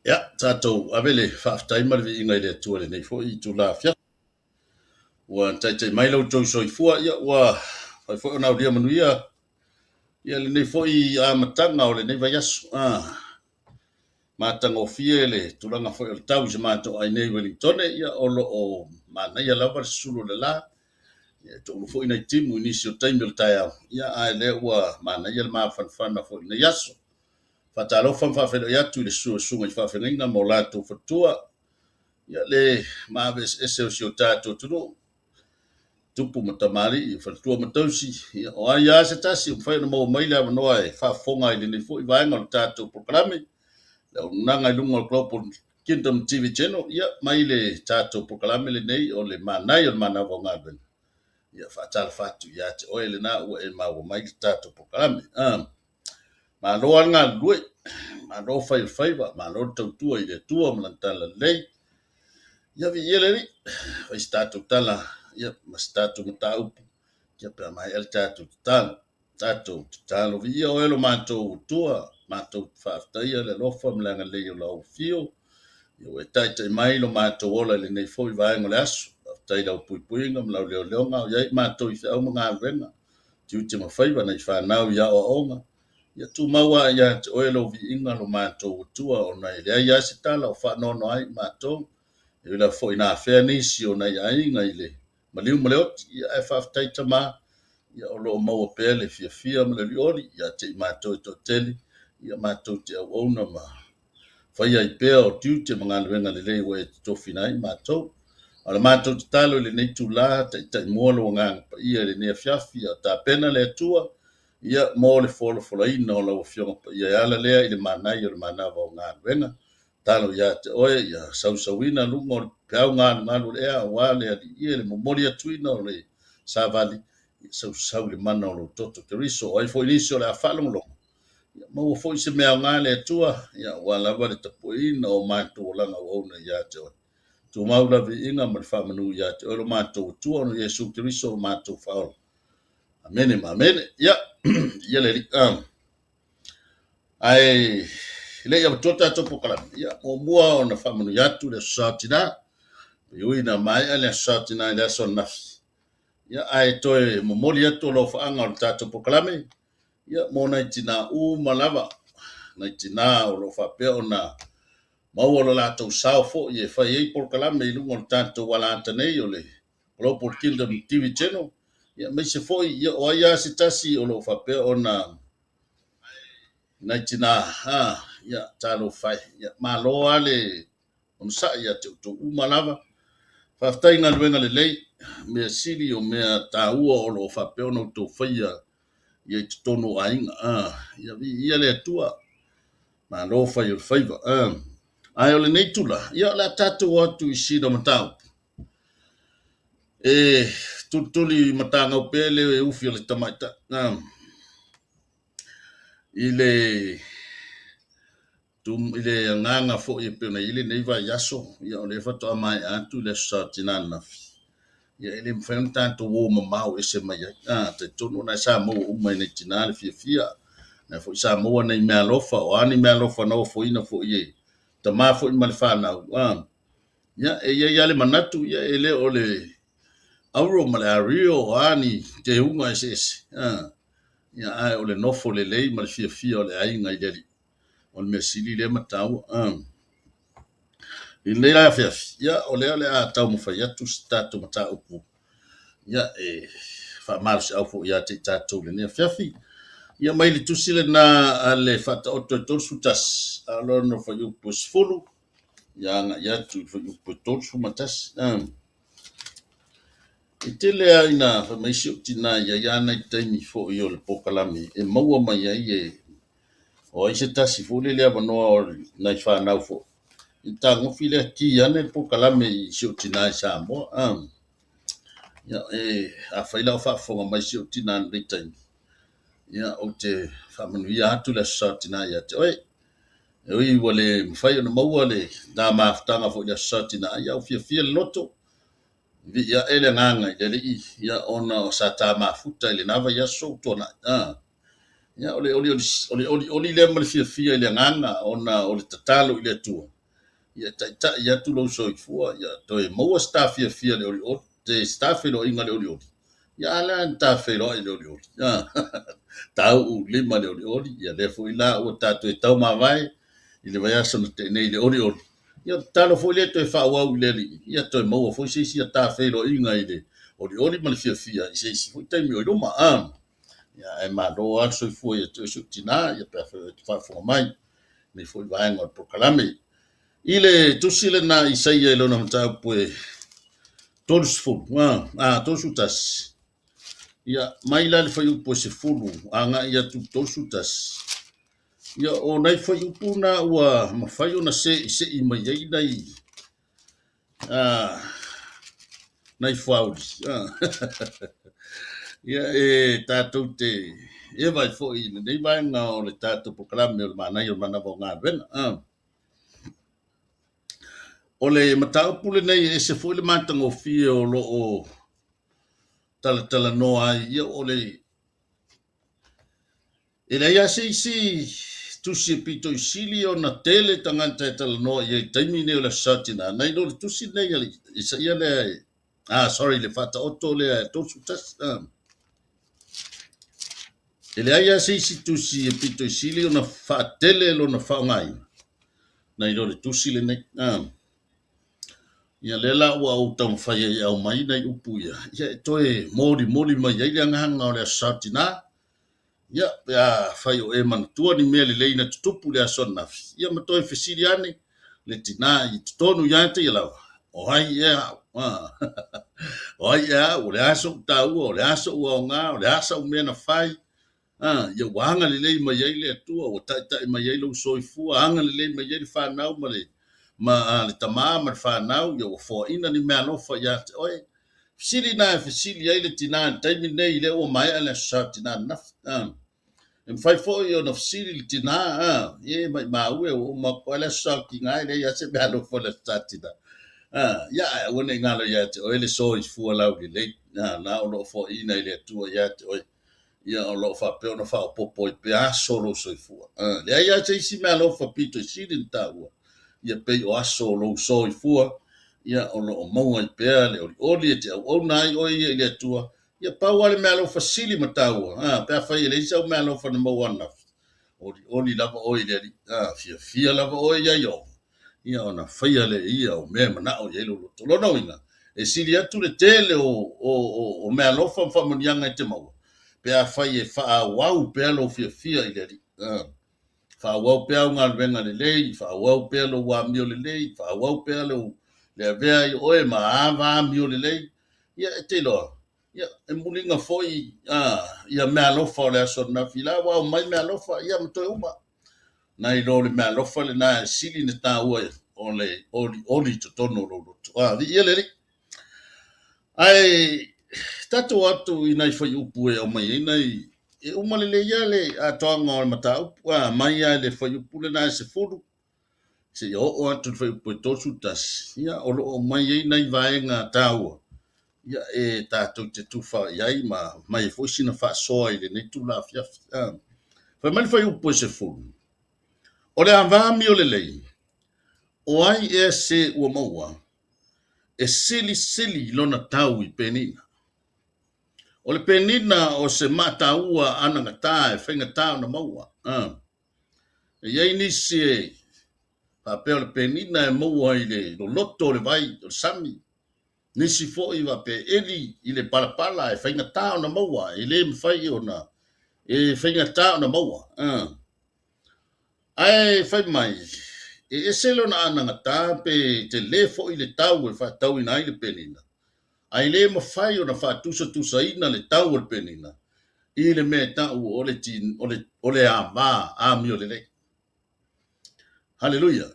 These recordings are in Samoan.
Ia, tatou ave le faafetai ma le viiga i le Atua i lenei foi itula afiafi. Ua taitai mai lo outou soifua, ia ua fai foi ona aulia manuia ia lenei foi amataga o lenei vaiaso. Matagofie le tulaga foi o le tau i se matou ai nei i Wellingtone, ia o lo o manaia lava le susulu o le la. Ia, e toulu foi nai timu i nisi o taimi o le taeao, ia ae lea ua manaia le mafanafana foi i lenei aso. Faatalofa ma faafeiloai atu i le susu o susuga i faafeagaiga ma o latou faletua, ia le maaveeseese o si o tatou atunuu, tupu ma tamalii, faletua ma tausi, ia o ai lava se tasi ua mafai ona maua mai le avanoa e faafofoga ai i lenei foi vaega o le tatou polokalame, le auaunaga i luga o le Global Kingdom TV Channel, ia mai le tatou polokalame lenei o le Manaia o le Manava o Galuega. Ia faatalofa atu ia te oe lena ua e maua mai le tatou polokalame. Malo lava le galulue, malo fai o le faiva, malo le tautua i le Atua ma lana talalelei. Ia viia le Alii, fai se tatou tala ia ma se tatou mataupu, ia pe a maea le tatou tatalo. Tatou tatalo, viia oe lo matou Atua, matou te faafetaia le alofa ma le agalelei o lau afio. Ia ua e taitai mai lo matou ola i lenei foi vaega o le aso. Faafetai i lau puipuiga ma lau leoleoga o i ai matou i feau ma galuega, tiute ma faiva nai fanau i aoaoga. Ia tumau lava ia te oe lou viiga lo matou Atua, ona e leai lava se tala o faanoanoa ai matou. E ui lava foi ina afea nisi o nai aiga i le maliu ma le oti, ia ae faafetai Tama, ia o lo o maua pea le fiafia ma le olioli ia te i matou e toatele, ia matou te auauna ma faia ai pea o tiute ma galuega lelei ua e totofina ai matou. A o le matou tatalo i lenei itula, taitai mua lou Agaga Paia i lenei afiafi, ia tapena le Atua, ia mo le folafolaina o lau Afioga Paia e ala lea i le manaia o le manava o galuega. Tatalo ia te oe, ia sausauina luga o le peau galugalu o le ea, aua le Alii e le momoli atuina o le savali, ia sausau i le mana o lou toto Keriso. O ai foi nisi o le a faalogologo, ia maua foi se mea aoga le Atua, ia aua lava le tapueina o matou olaga auauna ia te oe. Tumau la viiga ma le faamanu ia te oe lo matou Atua, ona o Iesu Keriso lo matou Faaola. Amene ma amene. Ia, ia le Alii. Ae le i avatua le tatou polokalame, ia, muamua ona faamanuia atu le Aso Sa o Tina. E ui ina maea le Aso Sa o Tina i le aso ananafi, ia, ae toe momoli atu alofaaga o le tatou polokalame, ia, mo nai tina uma lava, nai tina o lo o faapea ona maua lo latou sao foi e fai ai polokalame i luga o le tatou alaata nei o le Global Kingdom TV Channel, ia aemaise foi ia o ai lava se tasi o lo o faapea ona nai tina, ia talofa e, ia malo lava le onosai ia te outou uma lava. Faafetai i galuega lelei, mea sili o mea taua o lo o faapea ona outou faia ia i totonu o aiga. Ia viia le Atua, malo fai o le faiva. Ae o lenei tula, ia o le a tatou atu i sina mataupu. E tulituli matagau pea le ufi o le tamaitai i le agaga foi e pei ona i ai lenei vaiaso, ia o lea faatoa maea atu le Aso Sa o Tina ananafi, ia e le mafai ona tatou o mamao ese mai ai. Talitonu ona sa maua uma e nai tina le fiafia, na foi sa maua nai meaalofa, o a ni meaalofa na ofoina foi e tama foi ma le fanau. Ia e i ai lava le manatu, ia e le o le auro ma le ario o a ni teuga eseese. Ia ae o le nofo lelei ma le fiafia o le aiga i le Alii, o le mea sili lea ma taua. I lenei la afiafi, ia o lea o le a taumafai atu se tatou mataupu, ia e faamalosiau foi ia te i tatou i lenei afiafi. Ia mai le tusi lena a le Faataoto e 31, a o lona fuaiupu e 10, ia agai atu i le fuaiupu e 31. E tele lava ina fai mai si ou tina e i ai lava nai taimi foi o le polokalame e maua mai ai e o ai se tasi foi lele avanoa o nai fanau foi. I tagofi lea ki ane le polokalame i si ou tina i Samoa. Ia, e afai la o faafofoga mai si ou tina i lenei taimi, ia, ou te faamanuia atu le Aso Sa o Tina ia te oe. E ui ua le mafai ona maua le ta mafutaga foi i le Aso Sa o Tina, ia ua fiafia le loto, vii ae le agaga i le Alii, ia ona o sa ta mafuta i lena vaiaso ua tuanai. Ia, o le olioli lea ma le fiafia i le agaga ona o le tatalo i le Atua. Ia taitai atu lou soifua, ia toe maua se ta fiafia i le olioli, se ta feiloaiga i le olioli. Ia a lea na ta feiloai i le olioli. Tau lima i le olioli, ia lea foi la ua ta toe taumavae i le vaiaso na tea nei i le olioli. Ia o le tatalo foi lea toe faaauau i le Alii, ia toe maua foi se isi a ta feiloaiga i le olioli ma le fiafia i se isi foi taimi o i luma. Ia ae malo lava le soifua ia te oe si ou tinā, ia pe afai o e te faafofoga mai i lenei foi vaega o le polokalame. I le tusi lena a Isaia i lona mataupu e 30, 31, ia, mai la le fuaiupu e 10 agai atu i le 31, ia, o nai fuaiupu na ua mafai ona seisei mai ai nai, nai fuauli. Ia, e tatou te eva ai foi i lenei vaega o le tatou polokalame o le Manaia o le Manava o Galuega. O le mataupu lenei e ese foi le matagofie o lo o talatalanoa ai, ia o le e leai lava se isi tusi e pito i sili ona tele tagata e talanoa i ai i le taimi lenei o le Aso Sa Tinā, nai lo le tusi lenei a le Isaia lea e, sorry, le Faataoto lea e 31. E leai lava se isi tusi e pito i sili ona faatele lona faaaogaina nai lo le tusi lenei. Ia lea la ua ou taumafai ai e aumai nai upu ia, ia e toe molimoli mai ai le agaga o le Aso Sa Tinā. Ia, pe afai o e manatua ni mea lelei na tutupu i le aso ananafi, ia ma toe fesili ane le tinā i totonu ia te ia lava, o ai ea au? O ai ea au? O le a so'u taua? O le a so'u aoga? O le a sa'u mea na fai? Ia ua agalelei mai ai le Atua, ua taitai mai ai lou soifua, agalelei mai ai le fanau ma le, ma le tamā ma le fanau, ia ua foaina ni meaalofa ia te oe. Fesili na e fesili ai le tinā i le taimi lenei, lea ua maea le Aso Sa Tinā ananafi. E mafai foi ona fesili le tinā, e maimau e, ua uma atu lava le Aso Sa Tinā, e leai lava se meaalofa o le Aso Sa Tinā. Ia, ae aua ne i galo ia te oe le soifua laulelei, na o lo o foaina e le Atua ia te oe. Ia, o lo o faapea ona faaopoopo ai pea aso o lou soifua. Leai lava se isi meaalofa pito i sili ona taua, ia pei o aso o lou soifua, ia o lo o maua ai pea le olioli e te auauna ai oe ia i le Atua. Ia pau lava le meaalofa sili ma taua, pe afai e leai sau meaalofa na maua ananafi, olioli lava oe i le Alii, fiafia lava oe ia Ieova, ia ona faia lea e ia o mea e manao i ai lou loto. Lona uiga, e sili atu le tele o meaalofa ma faamanuiaga e te maua, pe afai e faaauau pea lou fiafia i le Alii. Faaauau pea au galuega lelei, faaauau pea lou amio lelei, faaauau pea lou le avea ai o oe ma ava amio lelei. Ia e te iloa, ia e muliga foi ia meaalofa o le aso ananafi la ua aumai meaalofa, ia ma toe uma. Nai lo le meaalofa lena e sili na taua o le olioli i totonu o lou loto. Viia le Alii. Ae tatou atu i nai fuaiupu e aumai ai nai e uma lelei lava le atoaga o le mataupu, mai lava i le fuaiupu lena e 10 seia oo atu i le fuaiupu e 31, ia o lo o aumai ai nai vaega taua ia e tatou te tufa i ai ma aumai ai foi sina faasoa i lenei itula afiafi. Fai mai le fuaiupu e 10, o le ava amio lelei, o ai ea se ua maua e silisili lona tau i penina. O le penina o se maataua anagata e faigata ona maua. E i ai nisi e faapea o le penina e maua i le loloto o le vai o le sami. Nisi foi faapea e eli i le palapala e faigata ona maua, e le mafai ona, e faigata ona maua. Ae fai mai, e ese lona anagata pe tele foi le tau e faatauina ai le penina, ae le mafai ona faatusatusaina le tau o le penina i le mea e tau o le, o le, o le ava amio lelei. Haleluia.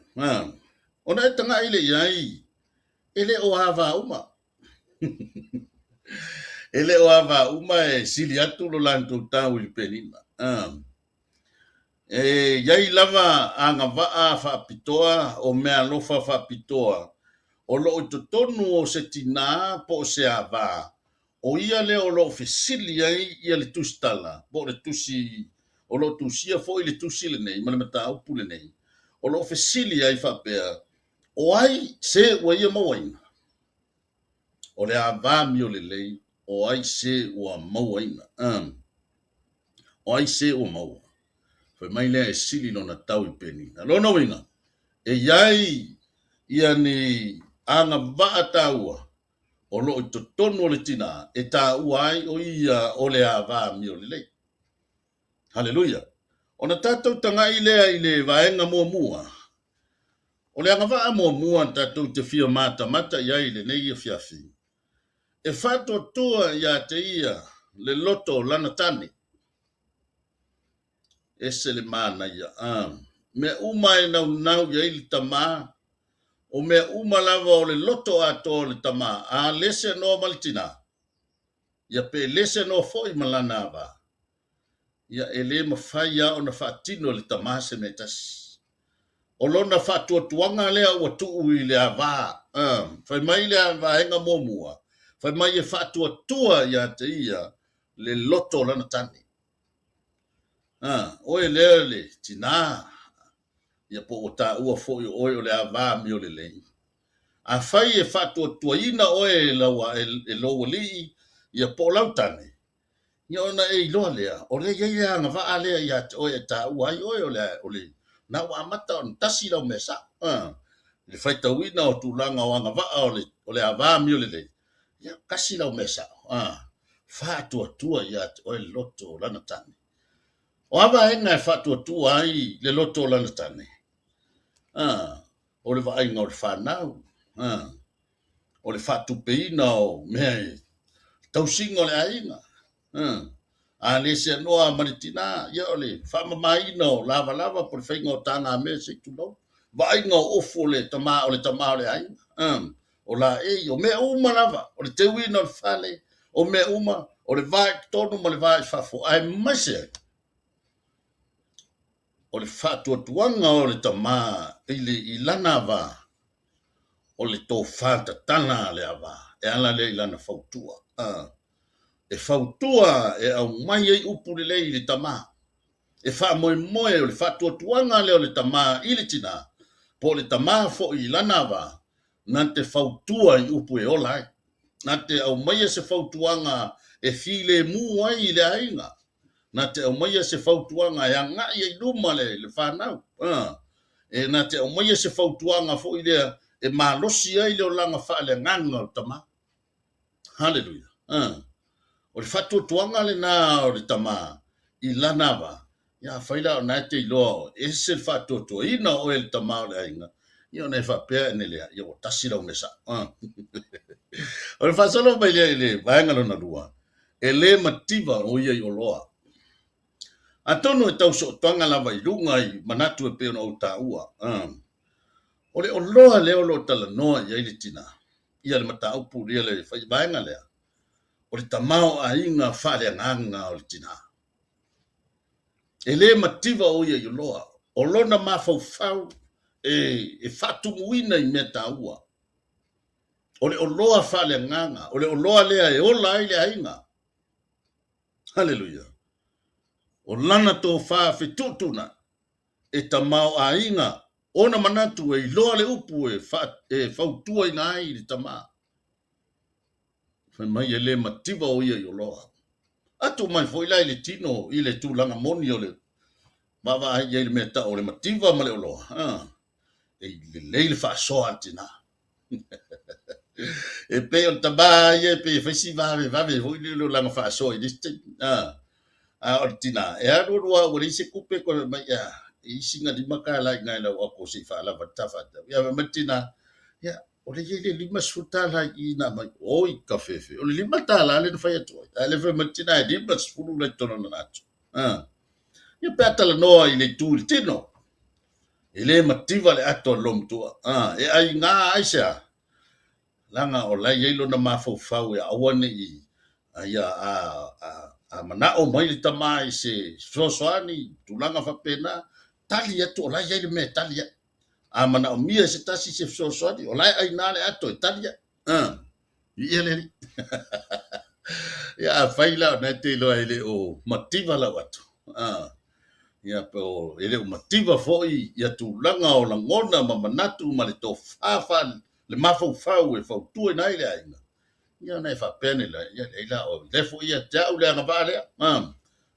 Ona e tagai lea i ai, e le o ava uma. E le o ava uma e sili atu lo latou tau i le penina. E i ai lava agavaa faapitoa o meaalofa faapitoa o lo o i totonu o se tinā po o se ava, o ia lea o lo o fesili ai ia le tusitala po o le tusi o lo o tusia foi le tusi lenei ma le mataupu lenei, o lo o fesili ai faapea, O ai se ua ia mauaina? O le ava amiolelei, o ai se ua mauaina? O ai se ua maua? Fai mai lea e sili lona tau i penina. Lona uiga, e i ai ia ni agavaa taua o lo o i totonu o le tinā e taua ai o ia o le ava amiolelei. Haleluia! Ona tatou tagai lea i le vaega muamua. O le agavaa muamua tatou te fia matamata i ai i lenei afiafi, e faatuatua ia te ia le loto o lana tane. Ese le manaia. Mea uma e naunau i ai le tamā, o mea uma lava o le loto atoa o le tamā, a le seanoa ma le tinā, ia pe le seanoa foi ma lana ava, ia e le mafai lava ona faatino e le tamā se mea tasi. O lona faatuatuaga lea ua tuu i le ava. Fai mai le vaega muamua, fai mai e faatuatua ia te ia le loto o lana tane. Oe lea le tinā, ia po ua taua foi o oe o le ava amiolelei. Afai e faatuatuaina oe e lou alii, ia po o lau tane, ia ona e iloa lea, o lea e i ai le agavaa lea ia te oe e taua ai oe o le, o le na ua amata ona tasi lau mea sao. I le faitauina o tulaga o agavaa o le ava amiolelei, ia kasi lau mea sao. Faatuatua ia te oe le loto o lana tane. O a vaega e faatuatua ai le loto o lana tane? O le vaaiga o le fanau. O le faatupeina o mea e tausiga o le aiga. A le seanoa ma le tinā, ia o le faamamaina o lavalava po o le faiga o tagamea se i tulou. Vaaiga o ofu o le tamā o le tamā o le aiga. O laei, o mea uma lava, o le teuina o le fale, o mea uma, o le va i totonu ma le va i fafo, aemaise ai o le faatuatuaga o le tamā i lana ava, o le tofa tatala a le ava, e ala lea i lana fautua. E fautua e aumai ai upu lelei i le tamā. E faamoemoe o le faatuatuaga lea o le tamā i le tinā, po o le tamā foi i lana ava, na te fautua i upu e ola ai. Na te aumaia se fautuaga e filemu ai i le aiga. Na te aumaia se fautuaga e agai ai luma le fanau. E na te aumaia se fautuaga foi lea e malosi ai le olaga faaleagaga o le tamā. Haleluia. O le faatuatuaga lena o le tamā i lana ava, ia afai la o na e te iloa ese le faatuatuaina o oe le tamā o le aiga, ia ona e faapea ene lea, ia ua tasi lau mea sao. O le faasolo mai lea i le vaega lona lua, e le mativa o ia i oloa. Atonu e tau sootaga lava i luga i manatu e pei ona ou taua. O le oloa lea o lo o talanoa i ai le tinā, ia le mataupu ia le fai vaega lea, o le tamaoaiga faaleagaga o le tinā. E le mativa o ia i oloa, o lona mafaufau e faatumuina i mea taua. O le oloa faaleagaga, o le oloa lea e ola ai le aiga. Haleluia. O lana tofa fetuutuna e tamaoaiga ona manatu e iloa le upu e fautuaina ai i le tamā. Fai mai e le mativa o ia i oloa. Atu mai foi la i le tino i le tulaga moni o le vaavaai i ai le mea tau o le mativa ma le oloa. E lelei le faasoa a le tinā. E pei o le tamā ia e pei e fai si vavevave foi lele o lana faasoa i le isi taimi. A o le tinā, e alu alu lava ua leai se tupe koe mai, ia, e isi na $5 i nai lau ako se i faalava le tafatau. Ia fai mai le tinā, ia, o le i ai le $50 i i na mai, oi ka fefe, o le $5 le na fai atu ai. A le fai mai le tinā e 50 la i totonu o lana ato. Ia pe a talanoa i le itu i le tino, e le mativa le ato a le lomatua. E aiga ai se a, leaga o la e i ai lona mafaufau e aua nei ia a manao mai le tamā i se fesoasoani, tulaga faapena, tali atu o la e i ai le mea e tali ai. A manaomia e se tasi se fesoasoani, o la e aina le ato e tali ai. Viia le Alii. Ia afai la o na e te iloa e le o mativa lau ato. Ia, pe o, e le o mativa foi ia tulaga o lagona ma manatu ma le tofa fa le mafaufau e fautuaina ai le aiga. Ia ona e faapea ane lea, ia leai la, o lea foi ia te au le agavaa lea.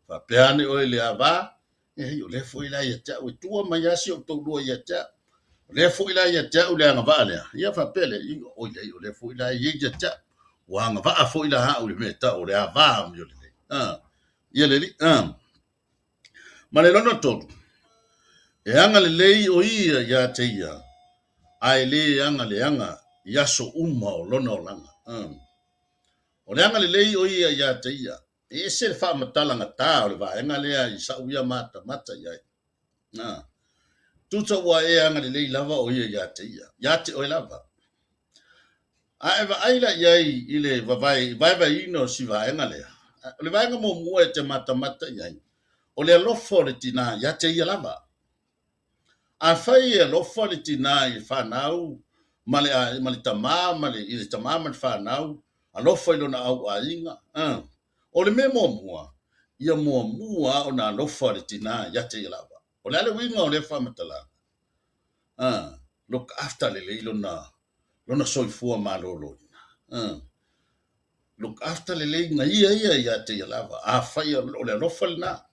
Faapea ane oe le ava, ia o lea foi la ia te au e tua mai lava si ou toalua ia te au. O lea foi la ia te au le agavaa lea. Ia faapea lea, oi leai, o lea foi la e i ai ia te au. Ua agavaa foi la au i le mea e tau o le ava amio lelei. Ia le alii, Ma le lona tolu, e agalelei o ia ia te ia, a e lē agaleaga i aso uma o lona olaga. O le agalelei o ia ia te ia, e ese le faamatalagatā o le vaega lea i sa'u ia matamata i ai. Tusa ua e agalelei lava o ia ia te ia, ia te oe lava. A e vaai la i ai i le vaevaeina o si vaega lea, o le vaega muamua e te matamata i ai, o le alofa o le tinā ia te ia lava. Afai e alofa le tinā i le fanau ma le, ma le tamā ma le, i le tamā ma le fanau, alofa i lona auaiga, o le mea muamua, ia muamua ona alofa le tinā ia te ia lava. O le a le uiga o lea faamatalaga? Look after lelei lona, lona soifua maloloina. Look after lelei na ia ia ia te ia lava. Afai o le alofa lena.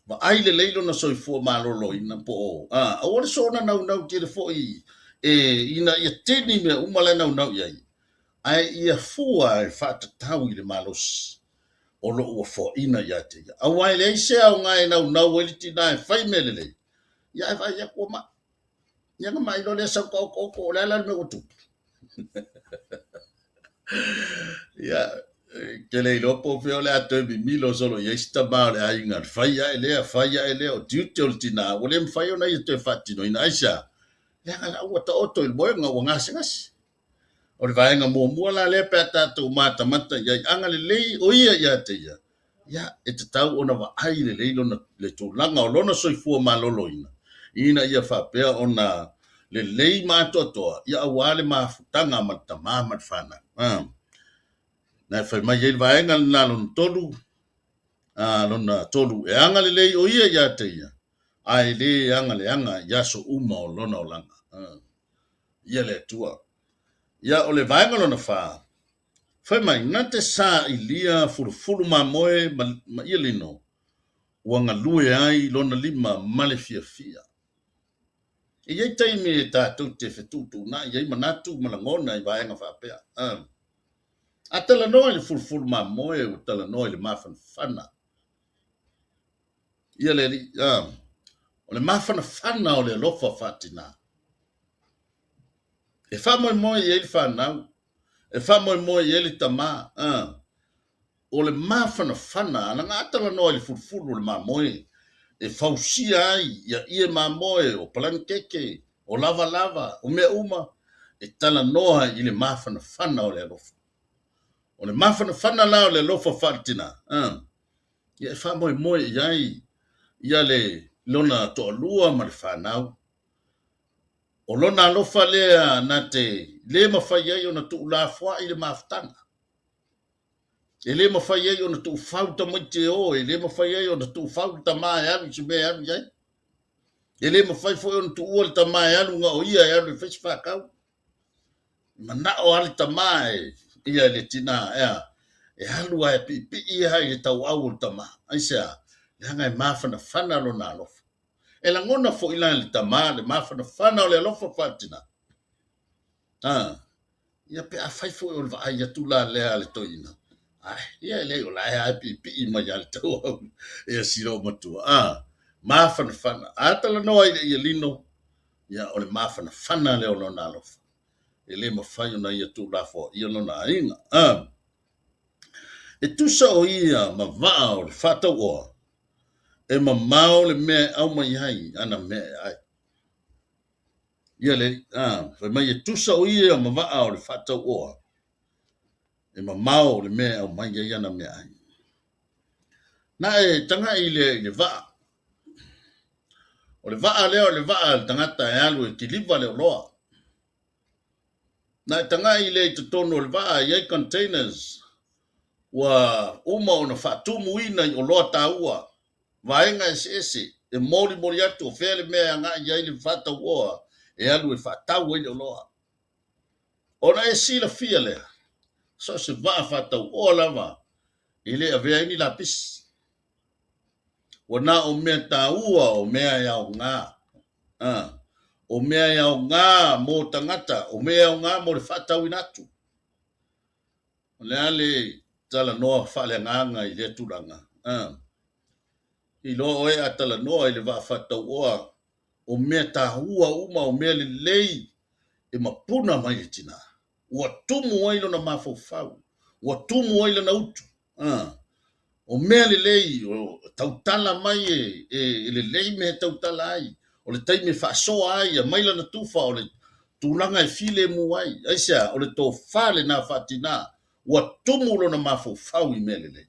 Vaai lelei lona soifua maloloina po o, aua le soona naunau tele foi e ina ia tini mea uma la e naunau i ai. Ae ia fua e faatatau i le malosi o lo o ua foaina ia te ia. Aua e leai se aoga e naunau ai le tinā e fai mea lelei, ia ae vaai atu ua mai. Ia na mai loa lea sau taotooko, o le a la le mea ua tupu? Ia, ke le iloa po o fea o le a toe mimilo solo i ai si tamā o le aiga, le fai ae lea, fai ae lea, o tiute o le tinā, ua le mafai ona ia toe faatinoina. Aisea? Leaga la ua taoto i le moega, ua gasegase. O le vaega muamua la lea pe a tatou matamata i ai, agalelei o ia ia te ia, ia, e tatau ona vaai lelei lona, le tulaga o lona soifua maloloina, ina ia faapea ona lelei ma atoatoa, ia aua le mafutaga ma le tamā ma le fanau. Na e fai mai ai le vaega lena lona tolu, lona tolu, e agalelei o ia ia te ia, a e lē agaleaga i aso uma o lona olaga. Ia le Atua. Ia, o le vaega lona fa, fai mai, na te sailia fulufulu mamoe ma, ma ia lino, ua galue ai lona lima ma le fiafia. E i ai taimi e tatou te fetuutuunai ai manatu ma lagona i vaega faapea. A talanoa i le fulufulu mamoe, ua talanoa i le mafanafana. Ia le alii, o le mafanafana o le alofa faatinā. E faamoemoe i ai le fanau, e faamoemoe i ai le tamā, o le mafanafana, leaga a talanoa i le fulufulu o le mamoe, e fausia ai ia ie mamoe, o palanikeke, o lavalava, o mea uma, e talanoa i le mafanafana o le alofa. O le mafanafana la o le alofa faaletinā, ia e faamoemoe i ai ia le lona toalua ma le fanau. O lona alofa lea na te lē mafai ai ona tuulafoai le mafutaga. E lē mafai ai ona tuufau tamaiti e o, e lē mafai ai ona tuufau le tamā e alu i se mea e alu i ai. E lē mafai foi ona tuua le tamā e alu na o ia e alu e fai se faatau. Manao lava le tamā e ia le tinā, ea, e alu lava e piipii lava i le tauau o le tamā. Aisea? Leaga e mafanafana lona alofa. E lagona foi la le tamā le mafanafana o le alofa faatinā. Ia pe afai foi o le vaai atu la lea a le toeaina, ai, ia e leai o la e lava e piipii mai lava i le tauau ia si loomatua. Mafanafana. A talanoa i le ialino, ia o le mafanafana lea o lona alofa. E le mafai ona ia tuulafoaia lona aiga. E tusa o ia ma vaa o le faatauoa, e mamao le mea e aumai ai ana mea e ai. Ia le, fai mai e tusa o ia ma vaa o le faatauoa, e mamao le mea e aumai ai ana mea ai. Na e tagai lea i le vaa. O le vaa lea o le vaa a le tagata e alu e kiliva le oloa. Na e tagai lea i totonu o le vaa e i ai containers ua uma ona faatumuina i oloa taua. vaega eseese e molimoli atu o fea le mea e agai i ai le faatauoa e alu e faatau ai le oloa. Ona e silafia lea, so o se vaa faatauoa lava e le avea ai ni lapisi. Ua na o mea taua o mea e aoga. O mea e aoga mo tagata, o mea e aoga mo le faatauina atu. O le a le talanoa faaleagaga i lea tulaga? Iloa oe a talanoa i le vaa faatauoa, o mea taua uma, o mea lelei e mapuna mai le tinā. Ua tumu ai lona mafaufau, ua tumu ai lana utu. O mea lelei, o tautala mai e lelei mea e tautala ai, o le taimi e faasoa ai, aumai lana tufa, o le tulaga e filemu ai. Aisea, o le tofa lena faatinā, ua tumu lona mafaufau i mea lelei.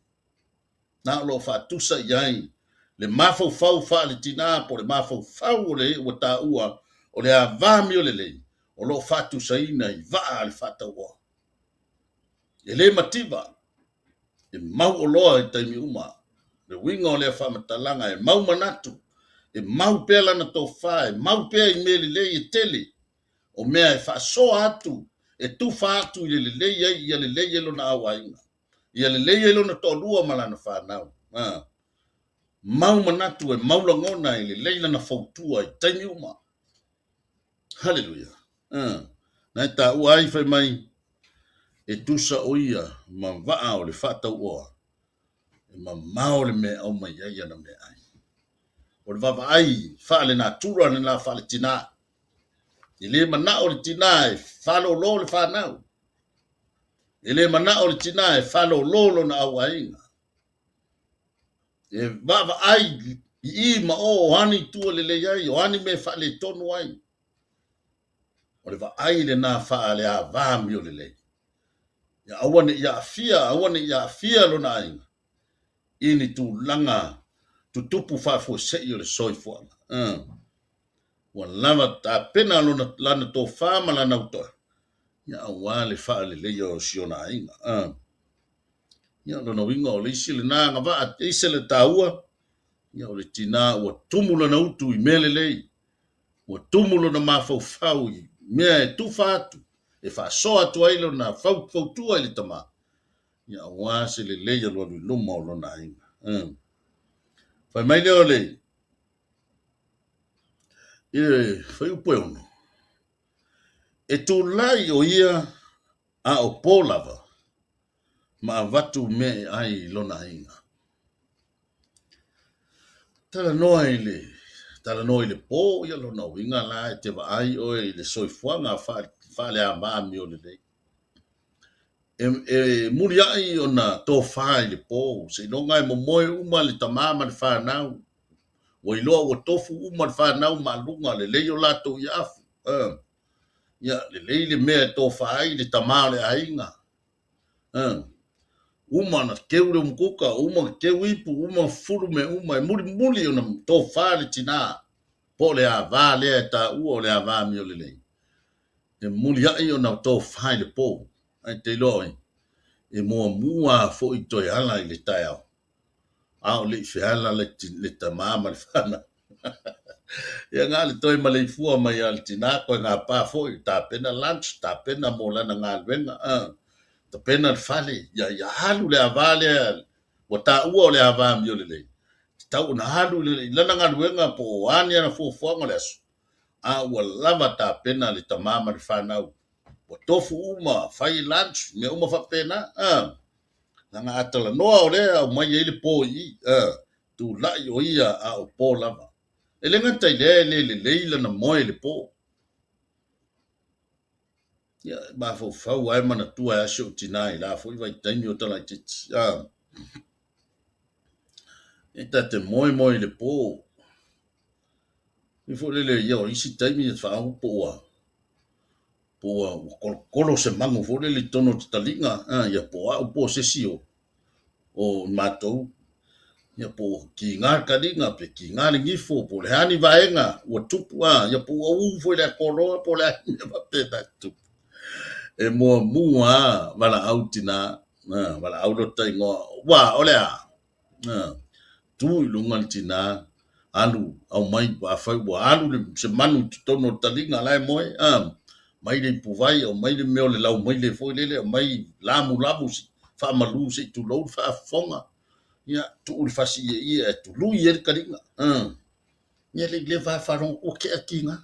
Na o lo o faatusa i ai le mafaufau faaletinā po o le mafaufau o le ua taua o le ava amio lelei, o lo o faatusaina i vaa a le faatauoa. E le mativa, e mau oloa i taimi uma. Le uiga o lea faamatalaga e mau manatu, e mau pea lana tofa, e mau pea i mea lelei e tele, o mea e faasoa atu, e tufa atu i le lelei ai, ia lelei ai lona auaiga, ia lelei ai lona toalua ma lana fanau. Mau manatu e mau lagona e lelei lana fautua i taimi uma. Haleluia. Na e taua ai fai mai, e tusa o ia ma vaa o le faatauoa, e mamao le mea e aumai ai ana meaai. O le vaavaai faale-natura lena faale-tinā. E le manao le tinā e faalolo le fanau. E le manao le tinā e faalolo lona auaiga. E vaavaai i i ma o, o a ni itu e lelei ai, o a ni mea e faaletonu ai. O le vaai lena faale-ava amiolelei. Ia aua ne i aafia, aua ne i aafia lona aiga i ni tulaga tutupu faafuasei o le soifuaga. Ua lava tapena lona lana tofa ma lana utoa, ia aua le faaleleia o si ona aiga. Ia lona uiga o le isi lena agavaa e ese le taua, ia o le tinā ua tumu lana utu i mea lelei, ua tumu lona mafaufau i mea e tufa atu, e faasoa atu ai lona fautua i le tama, ia aua se lelei alualu i luma o lona aiga. Fai mai lea o le i le fuaiupu e 6, e tulai o ia a o pō lava, ma avatu mea e ai i lona aiga. Talanoa i le talanoa i le pō, ia lona uiga la e te vaai oe i le soifuaga faaleava amiolelei. E muliai ona tofa i le pō, seiloga e momoe uma le tama ma le fanau. Ua iloa ua tofu uma le fanau ma aluga, lelei o latou iaafu. Ia, lelei le mea e tofa ai le tama o le aiga. Uma na keu le umukuka, uma na keu ipu, uma fulu mea uma, e mulimuli ona tofa le tinā, po o le ava lea e taua o le ava amiolelei. E muliai ona tofa i le pō. Ae te iloa oe, e muamua foi toe ala i le taeao. A o le i feala le tama ma le fanau. Ia nga le toe maleifua mai a le tinā koe ngā pā foi, tapena lunch, tapena mo lana galuega, tapena le fale, ia ia alu le ava lea, ua taua o le ava amiolelei. Tatau ona alu i lana galuega po o a ni ana fuafuaga o le aso, a ua lava tapena le tama ma le fanau. Ua tofu uma, fai lunch, mea uma faapena. Leaga a talanoa o lea aumai ai le pō i i, tulai o ia a o pō lava. E le gata i lea e le lelei lana moe i le pō. Ia, e mafaufau lava e manatua e a si ou tinā i la foi vaitaimi o talaitiiti. E ta te moe moe i le pō. I foi lele ia o isi taimi e faaogo po ua po ua kolokolo se mago foi lele i totonu o te taliga, ia po o au po o se isi o matou, ia po ua kiga le taliga pe kiga le gifo po o le a ni vaega ua tupu, ia po ua ū foi le atoloa po o le a ni mea faapena e tupu. E muamua lava valaau tinā, valaau lota igoa, ua o le a? Tu i luga le tinā, alu, aumai, afai ua alu le, se manu i totonu o le taliga la e moe, a, mai le ipuvai, aumai le mea o le laumaile foi lele, aumai lamulamu se faamalu se i tulou le faafofoga, ia, tuu le fasi ieie ae tului ai le taliga, a. Ia le i leva lava faalogo atu ua tea le tiga.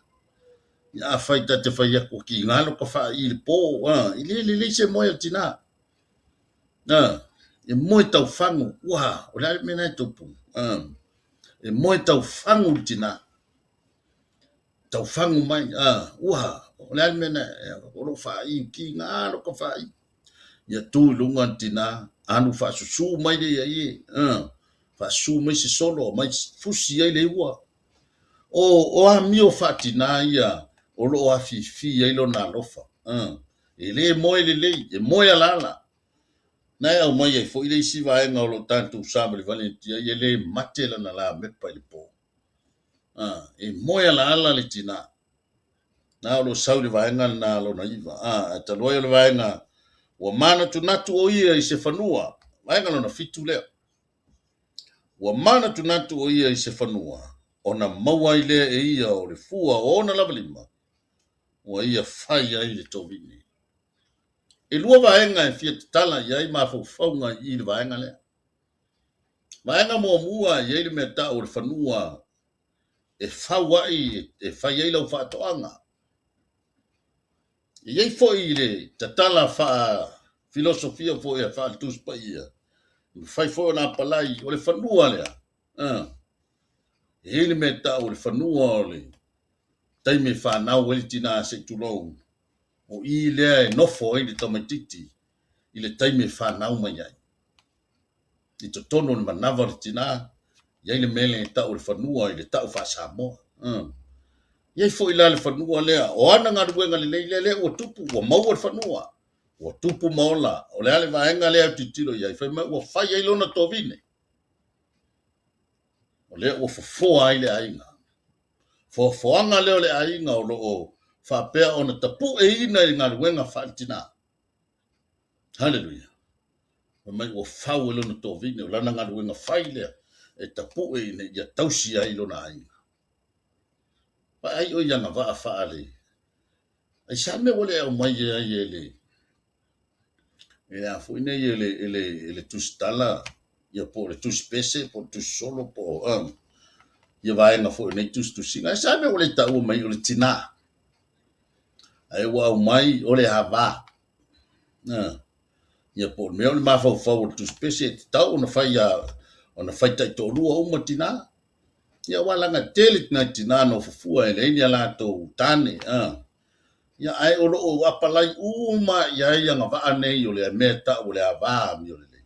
Ia afai ta te fai atu ua tiga lota faai i le po, a, e le lelei se moe a le tinā. A, e moe taufagu, ua, o le a le mea lena e tupu? A, e moe taufagu le tinā. Taufagu mai, a, ua, o le a le mea lena, o lou faai, tiga lota faai. Ia tu i luga le tinā, alu faasusu mai le ia ie, a, faasusu mai se solo, mai fusi ai le ua. O, o amio faatinā ia o lo o afifi ai lona alofa. A, e le moe lelei, e moe alaala. Na e aumai ai foi le isi vaega o lo o tatou savalivali atu ai, e le mate lana lamepa i le po. A, e moe alaala le tinā. Na o lo o sau i le vaega lena lona 9. A, ae talu ai o le vaega ua manatunatu o ia i se fanua, vaega lona 7 lea. Ua manatunatu o ia i se fanua, ona maua ai lea e ia o le fua o ona lava lima, ua ia fai ai le tovine. E lua vaega e fia tatala i ai mafaufauga i le vaega lea. Vaega muamua e i ai le mea tau o le fanua e fau ai, e fai ai lau faatoaga. E i ai foi le tatala faa-filosofia foi a faa-Tusi Paia, e mafai foi ona apalai o le fanua lea. E i ai le mea tau o le fanua o le taimi e fanau ai le tinā se i tulou, o i lea e nofo ai le tamaitiiti i le taimi e fanau mai ai. I totonu o le manava o le tinā, i ai le mea lea e tau o le fanua i le tau faa-Samoa. I ai foi la le fanua lea, o ana galuega lelei lea, lea ua tupu, ua maua le fanua, ua tupu ma ola, o le a le vaega lea e tilotilo i ai, fai mai ua fai ai lona tovine. O lea ua fofoa ai le aiga. Foafoaga lea o le aiga o lo o faapea ona tapueina i le galuega faale-tinā. Haleluia. Fai mai ua fau e lona tovine, o lana galuega fai lea e tapue ina ia tausi ai lona aiga. Vaai oe i agavaa faale. Ai sa mea ua le aumai ai e le e le a foi nei e le e le e le tusitala ia po o le tusipese po o le tusisolo po o ia vaega foi o nei tusitusiga. Ai sa mea ua le taua mai o le tinā. Ae ua aumai o le ava. Ia po o le mea o le mafaufau o le tusipese e tatau ona fai ona fai taitoalua uma tinā. Ia aua leaga e tele nai tinā nofo fua e leai ni a latou tane. Ia ae o lo o apalai uma i ai agavaa nei o le mea e tau o le ava amiolelei.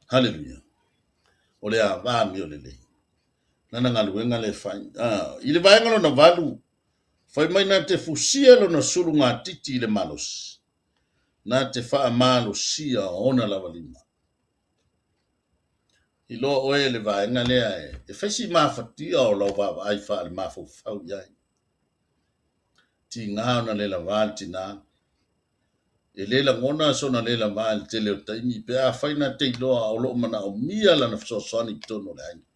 Haleluia. O le ava amiolelei. Lana galuega lea e fai. I le vaega lona 8, fai mai na te fusia lona sulugatiti i le malosi, na te faamalosia ona lava lima. Iloa oe le vaega lea e fai si mafatia o lau vaavaai faale-mafaufau i ai. Tiga ona le lavā le tinā. E le lagona sona le lavā i le tele o taimi pe afai na te iloa o lo o manaomia lana fesoasoani i totonu o le aiga.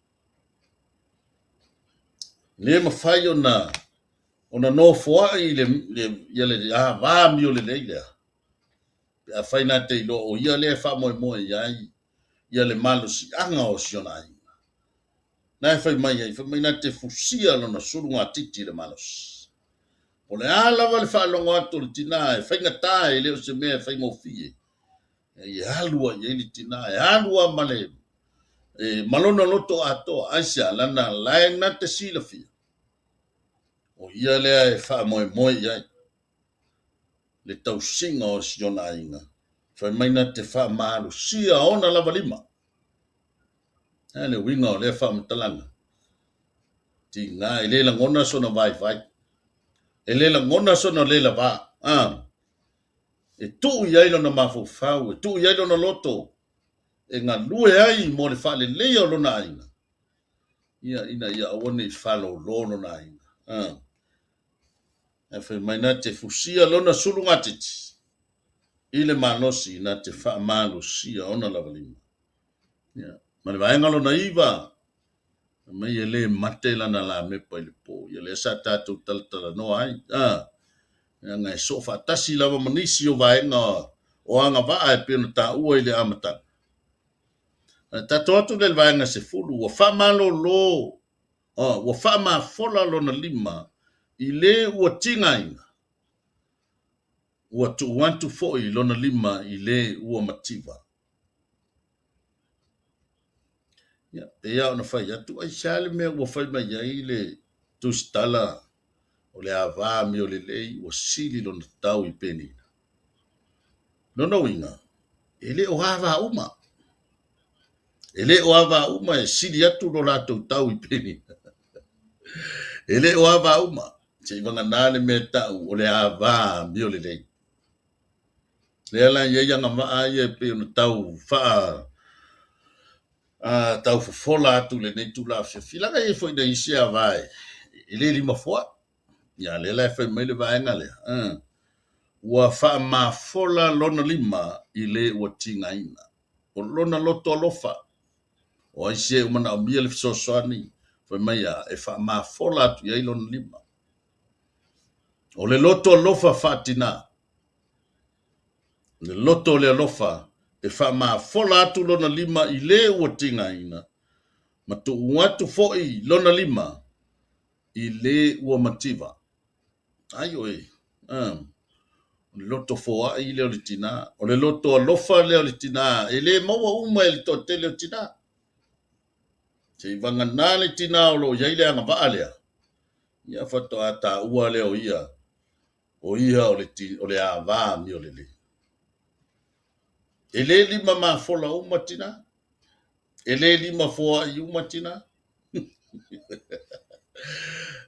Le mafai ona ona nofoai le ia le ava amiolelei lea pe afai na te iloa o ia lea e faamoemoe i ai ia le malosiaga o si ona aiga. Na e fai mai ai, fai mai na te fusia lona sulugatiti i le malosi. O le a lava le faalogo atu o le tinā e faigata e le o se mea e faigofie. E alu ai i ai le tinā, e alu a ma le e, ma lona loto atoa, aisea lana lae na te silafia. O ia lea e faamoemoe i ai le tausiga o si ona aiga. Fai mai na te faamalosia ona lava lima. E le uiga o lea faamatalaga. Tiga e le lagona sona vaivai. E le lagona sona le lavā. E tuu i ai lona mafaufau, e tuu i ai lona loto, e galue ai mo le faaleleia o lona aiga. Ia ina ia aua ne i faalolo lona aiga. E fai mai na te fusia lona sulugatiti i le malosi na te faamalosia ona lava lima. Ia, Ma le vaega lona 9, fai mai e le mate lana lamepa i le po. Ia lea sa tatou talatalanoa ai. Leaga e soo faatasi lava ma nisi o vaega o agavaa e pei ona taua i le amataga. Ae tatou atu lea i le vaega 10, ua faamalolo, ua faamafola lona lima i le ua tigaina, ua tuu atu foi lona lima i le ua mativa. Ia, pei lava ona fai atu, aisea le mea ua fai mai ai le tusitala o le ava amiolelei ua sili lona tau i penina. Lona uiga, e le o ava uma. E le o ava uma e sili atu lo latou tau i penina. E le o ava uma. Seivagana le mea tau o le ava amiolelei. Lea la e i ai agavaa ia e pei ona tau faa tau fofola atu i lenei itula afiafi. Leaga e i ai foi nai isi ava e le lima foai. Ia lea la e fai mai le vaega lea. Ua faamafola lona lima i le ua tigaina. O lona loto alofa. O ai se ua manaomia le fesoasoani, fai mai a e faamafola atu i ai lona lima. O le loto alofa faatina. Le loto o le alofa e faamafola atu lona lima i le ua tigaina, ma tuu atu foi lona lima i le ua mativa. Ai oe, o le loto foai lea o le tina, o le loto alofa lea o le tina, e le maua uma e le toatele o tina. Seivagana le tina o lo o i ai le agavaa lea, ia faatoa taua lea o ia, o ia o le ava amiolelei. E le lima mafola uma tina, e le lima foai uma tina.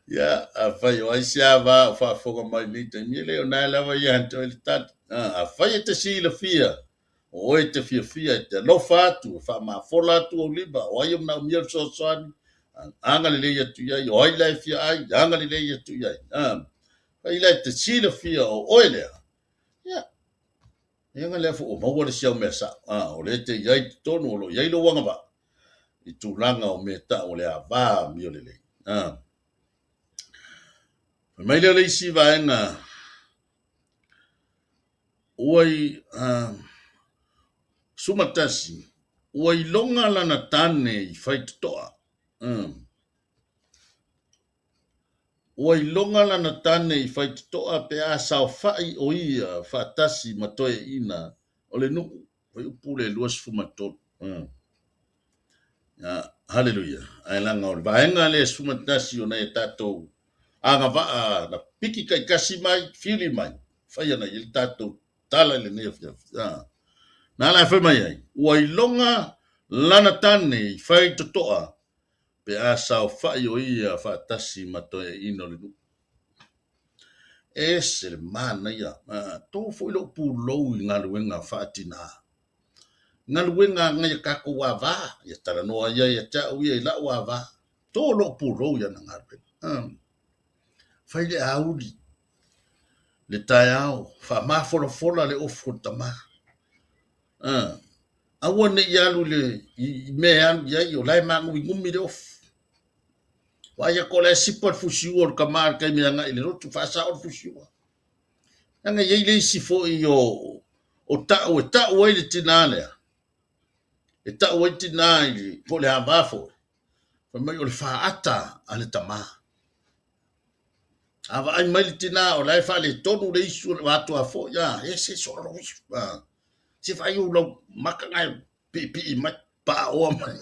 Ia, afai o ai se ava o faafofoga mai i lenei taimi, e le o na lava ia te oe le tali. Afai e te silafia, o oe te fiafia e te alofa atu, e faamafola atu ou lima, o ai o manaomia le fesoasoani, agalelei atu i ai, o ai la e fia ai, agalelei atu i ai. Afai la e te silafia o oe lea, ia, leaga lea foi ua maua le isi au mea sao, o lea te i ai i totonu, o lo o i ai lou agavaa, i tulaga o mea tau o le ava amiolelei. Fai mai lea o le isi vaega, ua i 11, ua iloga lana tane i faitotoa. Ua iloga lana tane i faitotoa pe a saofai o ia faatasi ma toeaiina o le nuu. Fuaiupu le 23. Haleluia. Ae leaga o le vaega lea 11 o nai a tatou agavaa na piki taitasi mai, fili mai, fai ana i ai le tatou tala i lenei afiafi. Na la e fai mai ai, ua iloga lana tane i faitotoa pe a saofai o ia faatasi ma toeaiina o le nuu. Ese le manaia. Tō foi lou pulou i galuega faatina. Galuega a nai a tatou ava. Ia talanoa ia ia te au ia i lau ava. Tō lou pulou i ana galuega. Fai le auli, le taeao, faamafolafola le ofu o le tama. Aua ne i alu i mea e alu i ai, o la e māguigumi le ofu. Vaai atu o la e sipa le fusiua o le tama i le taimi e agai i le lotu, faasao le fusiua. Leaga e i ai le isi foi o tau e tau ai le tina lea. E tau ai tina i le, po o le ava foi. Fai mai o le faata a le tama. A vaai mai le tina o la e faaletonu le isu o le atoa foi, e se solo lou isu. Se vaai ou lau maka na e piipii mai, paaoa mai.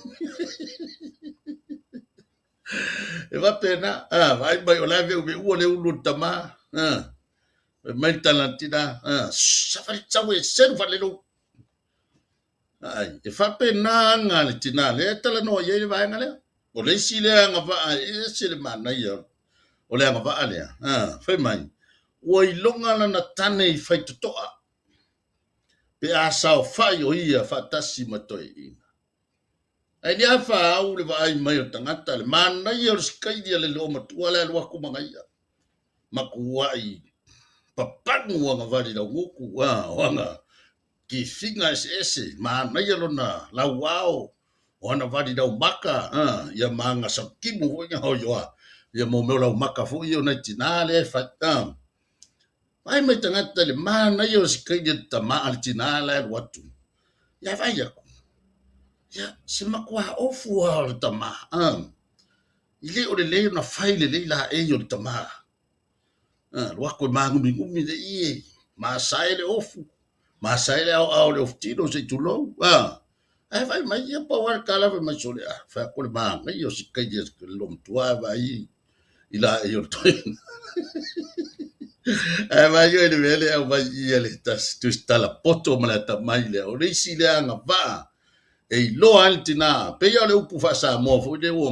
E faapena, vaai mai o la e veuveua le ulu o le tama. Fai mai le tala a le tina, safali sau e selu faalelou. Ai, e faapena aga le tina lea e talanoa i ai le vaega lea. O le isi lea agavaa e ese le manaia o le agavaa lea. Fai mai, ua iloga lana tane i faitotoa, pe a saofai o ia faatasi ma toeaiina. Ae le afa au le vaai mai o le tagata, le manaia o le sikaili a le loomatua le alu atu magaia. Matuai papanu aga vali laugutu, o aga kifiga eseese, manaia lona lauao, O ana vali laumaka, ia ma aga sautimu foi na hoi oa. Ia mo mea o laumaka foi ia o nai tinā lea e fai. Vaai mai tagata i le manaia o se kaini a le tama a le tinā la e alu atu. Ia vaai aku. Ia se matua ofu lava o le tama. I le o lelei ona fai lelei laei o le tama. Alu atu e māgumigumi le ie, masae le ofu, masae le aoao o le ofutino se i tulou. Ae vaai mai, ia pau lava le tala fai mai sole, a fai atu le manaia o se kaini a le loomatua ae vaai i laei o le toeaina. Ae vaai oe i le mea lea e aumai i i a le tasi tusitala poto ma le atamai lea, o le isi lea agavaa e iloa ai le tinā, pei lava o le upu faa-Samoa foi lea ua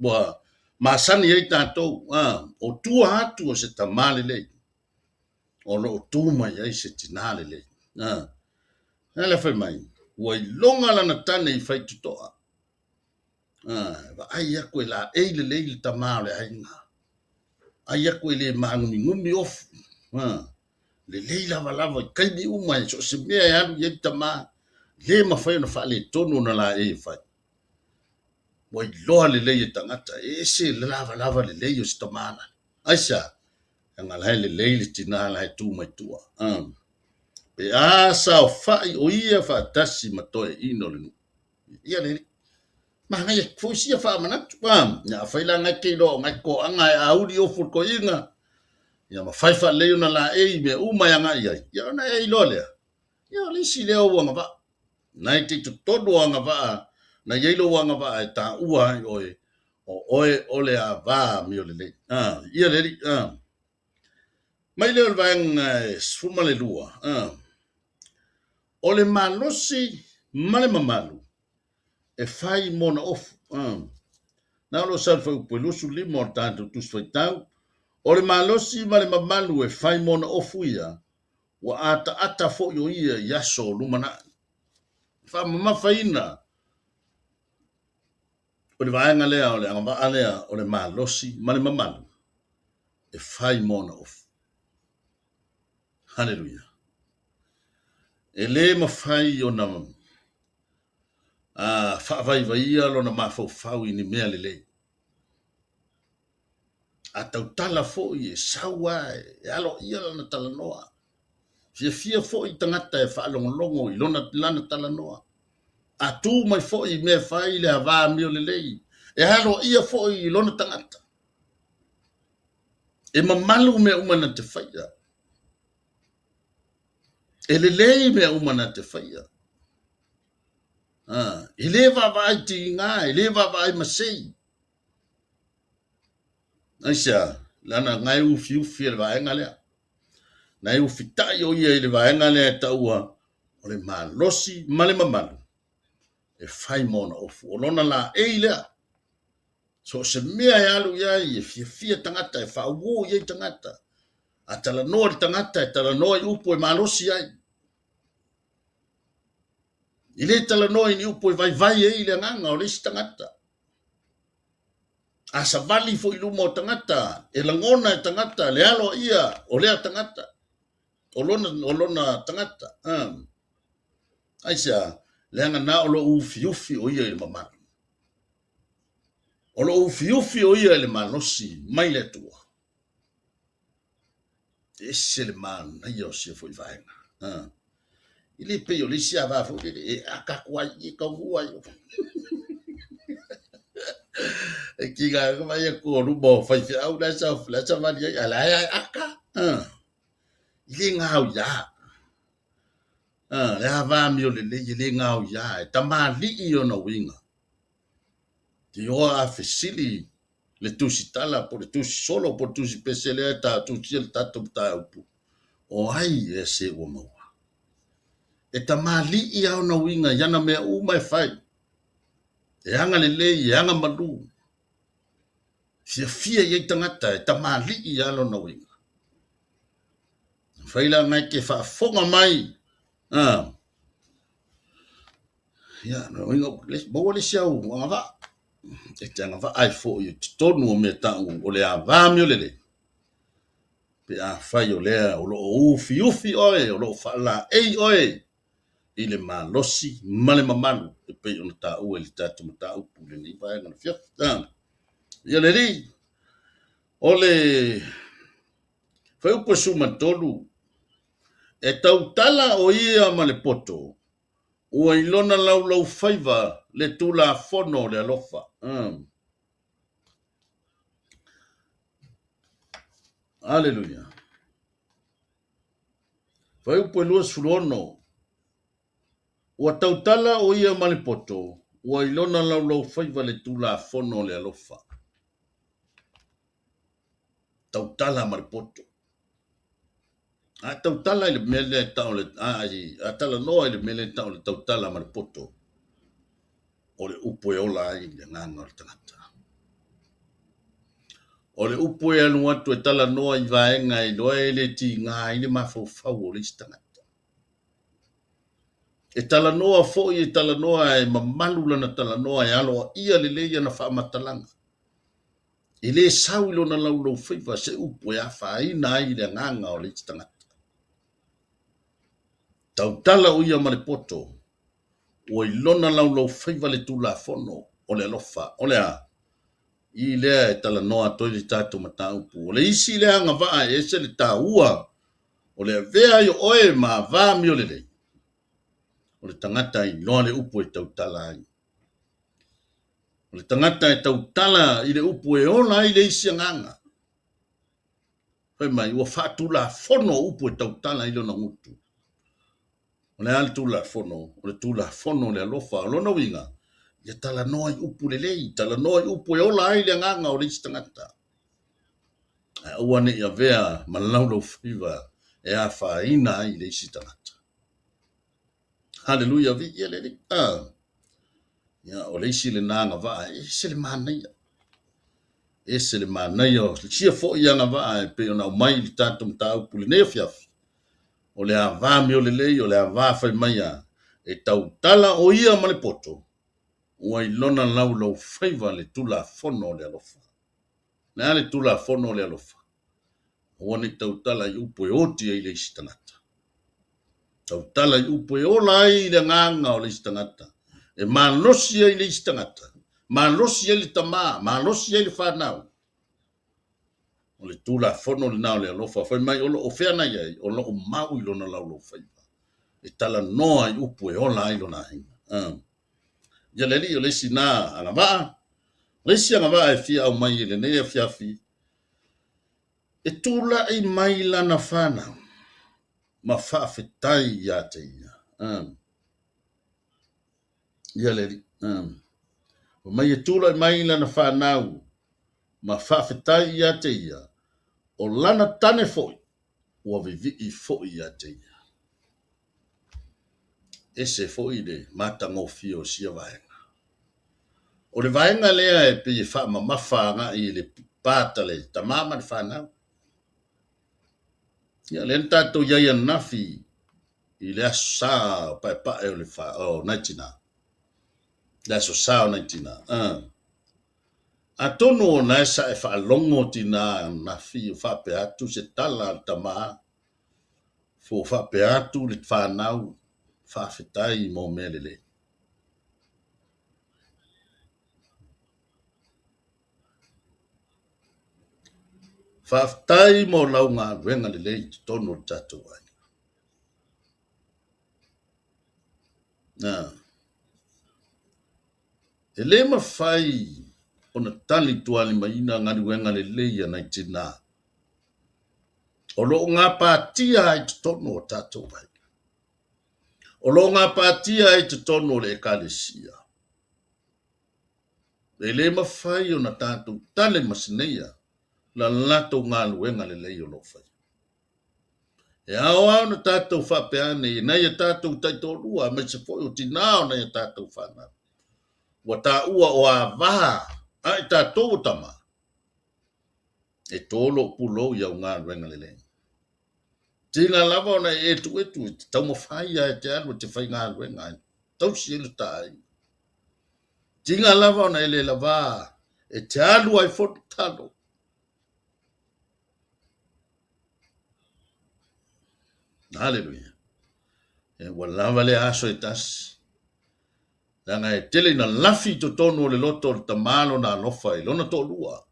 ua masani ai tatou, a, o tua atu o se tamā lelei, o lo o tu mai ai se tinā lelei. A, a lea fai mai, ua iloga lana tane i faitotoa. A, vaai aku e laei lelei le tamā o le aiga. Ai aku e le māgumigumi ofu. A, lelei lavalava i taimi uma e so o se mea e alu i ai le tamā, le mafai ona faaletonu ona laei e fai. Ua iloa lelei e tagata, e ese le lavalava lelei o se tamā lale. Aisea? Leaga la e lelei le tinā la e tu mai tua. Pe a saofai o ia faatasi ma toeaiina o le nuu. Ia le manaia foi sia faamanatu. Ia afai la ngai ke iloa o ngai toaga e auli ofu o le toeaina, ia ma fai faalelei ona laei i mea uma e agai i ai, ia ona e iloa lea, ia o le isi lea ou agavaa. Na e te i totonu o agavaa, na i ai lou agavaa e taua ai oe, o oe o le ava amio lelei. Ia le alii, Mai lea o le vaega e 12, o le malosi ma le mamalu e fai mo ona ofu. Na o lo o sau i le fuaiupu e 25 o le tatou Tusi Faitau, o le malosi ma le mamalu e fai mo ona ofu ia, ua ataata foi o ia i aso o lumanai. Faamamafaina o le vaega lea o le agavaa lea o le malosi ma le mamalu e fai mo ona ofu. Haleluia. E le mafai ona faavaivaia lona mafaufau i ni mea lelei. A tautala foi e sau lava e aloaia lana talanoa. Fiafia foi tagata e faalogologo i lona lana talanoa. A tu mai foi i mea e fai le ava amio lelei, e aloaia foi i lona tagata. E mamalu mea uma na te faia. E lelei mea uma na te faia. E le vaavaai tiga, e le vaavaai masei. Aisea, leaga na e ufiufi e le vaega lea. Na e ufitai o ia i le vaega lea e taua o le malosi ma le mamalu e fai ma ona ofu. O lona laei lea. So o se mea e alu i ai, e fiafia tagata, e faauo i ai tagata. A talanoa le tagata, e talanoa i upu e malosi ai. E le talanoa i ni upu e vaivai ai le agaga o le isi tagata. A savali foi i luma o tagata, e lagona e tagata le aloaia o lea tagata, o lona, o lona tagata. Aisea? Leaga na o lo o ufiufi o ia i le mamalu. O lo o ufiufi o ia i le malosi mai le Atua. E ese le manaia o sia foi vaega. E le pei o le isi ava foi lele e aka atu ai i taunuu ai. E kiga ka vai atu o luma o faifeau la sa la savali ai, a la e aka. I le ngao ia. Le ava amio lelei e le ngao ia, e tamalii ona uiga. Te oa a fesili le tusitala po o le tusisolo po o le tusipese lea e ta tusia le tatou mataupu, o ai ea se ua maua? E tamalii lava ona uiga i ana mea uma e fai, e agalelei, e agamalu, fiafia i ai tagata, e tamalii lava lona uiga. Fai la ngai ke faafofoga mai, ia, maua le isi au agavaa. E te agavaa ai foi i totonu o mea tau o le ava amio lelei. Pe afai o lea o lo o ufiufi oe, o lo o faalaei oe i le malosi ma le mamalu e pei ona taua i le tatou mataupu i lenei vaega o le afiafi. Ia le Alii, o le fuaiupu e 13, e tautala o ia ma le poto, ua i lona laulaufaiva le Tulafono o le alofa. Aleluia. Fuaiupu e 26, ua tautala o ia ma le poto, ua i lona laulaufaiva le Tulafono o le alofa. Tautala ma le poto. A tautala i le mea lea e tau le a talanoa i le mea lea e tau le tautala ma le poto, o le upu e ola ai le agaga o le tagata. O le upu e alu atu e talanoa i vaega e iloa e le tiga ai le mafaufau o le isi tagata. E talanoa foi, e talanoa e mamalu lana talanoa, e aloaia lelei ana faamatalaga. E le sau i lona laulaufaiva se upu e afaina ai le agaga o le isi tagata. Tautala o ia ma le poto, ua i lona laulaufaiva le Tulafono o le alofa. O le a? I lea e talanoa atu ai le tatou mataupu. O le isi lea agavaa e ese le taua o le avea ai o oe ma ava amiolelei, o le tagata e iloa le upu e tautala ai. O le tagata e tautala i le upu e ola ai le isi agaga. Fai mai, ua faatulafono upu e tautala ai lona gutu. O le a le Tulafono? O le Tulafono o le alofa. O lona uiga, ia talanoa i upu lelei, talanoa i upu e ola ai le agaga o le isi tagata. Ae aua ne i avea ma laulaufaiva e afaina ai le isi tagata. Haleluia, viia le Alii. Ia, o le isi lena agavaa e ese le manaia. Ese le manaia o sia foi agavaa e pei ona aumai i le tatou mataupu i lenei afiafi. O le ava amiolelei, o le ava fai mai a, e tautala o ia ma le poto, ua i lona laulaufaiva le Tulafono o le alofa. O le a le Tulafono o le alofa? Aua ne i tautala i upu e oti ai le isi tagata. Tautala i upu e ola ai le agaga o le isi tagata, e malosi ai le isi tagata, malosi ai le tamā, malosi ai le fanau. O le Tulafono lena o le alofa. Fai mai, o lo o fea na i ai, o lo o mau i lona laulaufaiva, e talanoa i upu e ola ai lona aiga. Ia le Alii, o le isi na agavaa, o le isi agavaa e fia aumai i lenei afiafi, e tulai mai lana fanau ma faafetai ia te ia. Ia le Alii. Fai mai e tulai mai lana fanau ma faafetai ia te ia, o lana tane foi ua vivii foi ia te ia. Ese foi le matagofie o sia vaega. O le vaega lea e pei e faamamafa agai i le pata le tamā ma le fanau. Ia, lea na tatou iai ananafi i le aso sa o paepae o le o nai tinā. Le aso sa o nai tinā. Atonu o na e sa e faalogo tinā ananafi o faapea atu se tala a le tamā, fo faapea atu le fanau, faafetai mo mea lelei. Faafetai mo lau galuega lelei i totonu o le tatou aiga. E le mafai ona tali tualimaina galuega lelei a nai tinā o lo o gapatia ai totonu o tatou aiga, o lo o gapatia ai totonu o le ekalesia. E le mafai ona tatou tale masineia la latou galuega lelei o lo o faia. E ao lava ona tatou faapea ane i nai a tatou taitoalua aemaise foi o tinā o nai a tatou fanau. Ua taua o ava a i tatou o tama, e tō lou pulou i au galuega lelei. Tiga lava ona e etuetu e te taumafai lava e te alu e te faigaluega e tausi ai lo ta aiga. Tiga lava ona e le lava e te alu ai fono talo. Haleluia. Ua lava lea aso e tasi. Leaga e tele ina lafi i totonu o le loto o le tama lona alofa i lona toalua.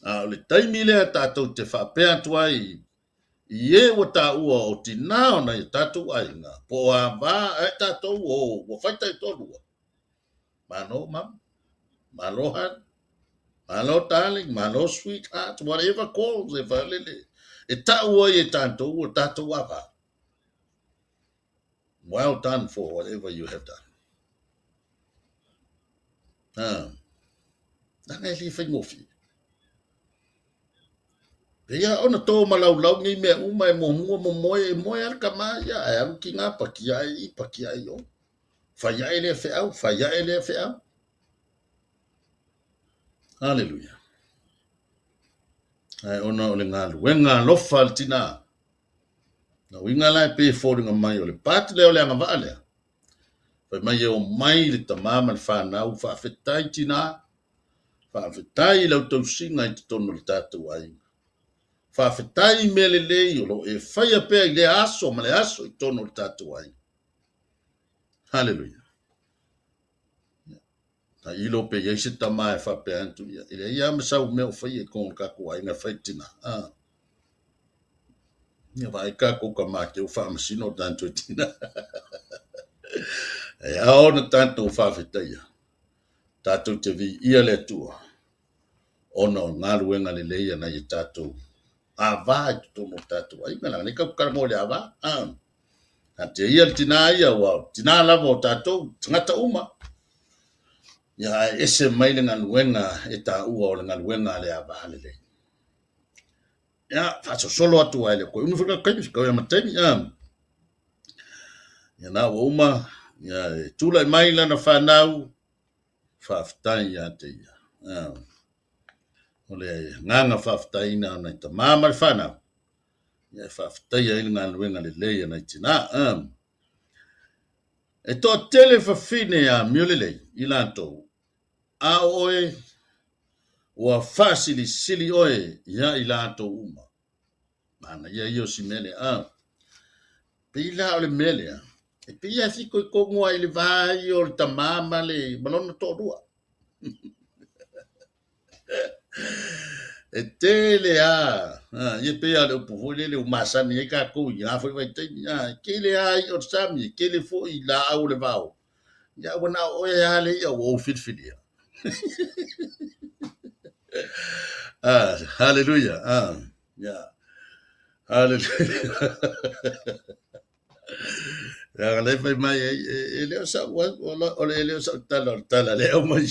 A o le taimi lea tatou te faapea atu ai i e ua taua o tinā o nai o tatou aiga, po o ava ae tatou o ua fai taitoalua. Malo mama, malo honey, malo darling, malo sweetheart, whatever calls e falele, e tau ai e tatou o tatou ava. Well done for whatever you have done. Ah, leaga e le faigofie. Pei ona tō malaulau nei mea uma e muamua momoe, e moe lava le tama ia, ae alu tiga paki ae i i, paki ae i o. Fai ae lea feau, fai ae lea feau. Haleluia. Ae ona o le galuega alofa a le tinā, Na uiga la e pei e foliga mai o le part lea o le agavaa lea, fai mai e omai le tama ma le fanau, faafetai tinā, faafetai i lau tausiga i totonu o le tatou aiga. Faafetai i mea lelei o lo o e faia pea i lea aso ma le aso i totonu o le tatou aiga. Haleluia. Tailo pe i ai se tama e faapea atu, ia, e leai lava ma sau mea o faia i totonu o le tatou aiga e fai le tina. Ah. Ia vaai tatou tama te ua faamasino o tatou tina. E ao ona tatou faafetaia, tatou te viia le Atua ona o galuega lelei a nai a tatou ava i totonu o tatou aiga. Leaga nei tatou talanoa i le ava. Ah. Taatia ia le tinā ia, ua tinā lava o tatou, tagata uma. Ia ae ese mai le galuega e taua o le galuega a le ava lelei. Ia, faasosolo atu ai le koe umi foi le taimi, kau ia ma taimi. Ia na ua uma, ia e tulai mai lana fanau, faafetai ia te ia. O le agaga faafetaiina o nai tama ma le fanau, ia e faafetaia ai le galuega lelei a nai tinā. E toatele fafine amio lelei i latou, a o oe ua faasilisili oe ia i latou uma. Manaia ia o si mea lea. Pei la o le mea lea, e pei e fitoitonu ai i le va ia o le tama ma le ma lona toalua. E tele a, ia pei lava o le upu foi lele ua masani ai tatou i na foi vaitaimi, e tele lava i'a o le sami, e tele foi laau o le vao, ia ua na o oe lava le i'a ua ou filifilia. Haleluia. Yeah. Haleluia. Leaga lea fai mai ai, e le o sau, o le, e le o sau tala, o le tala lea aumai.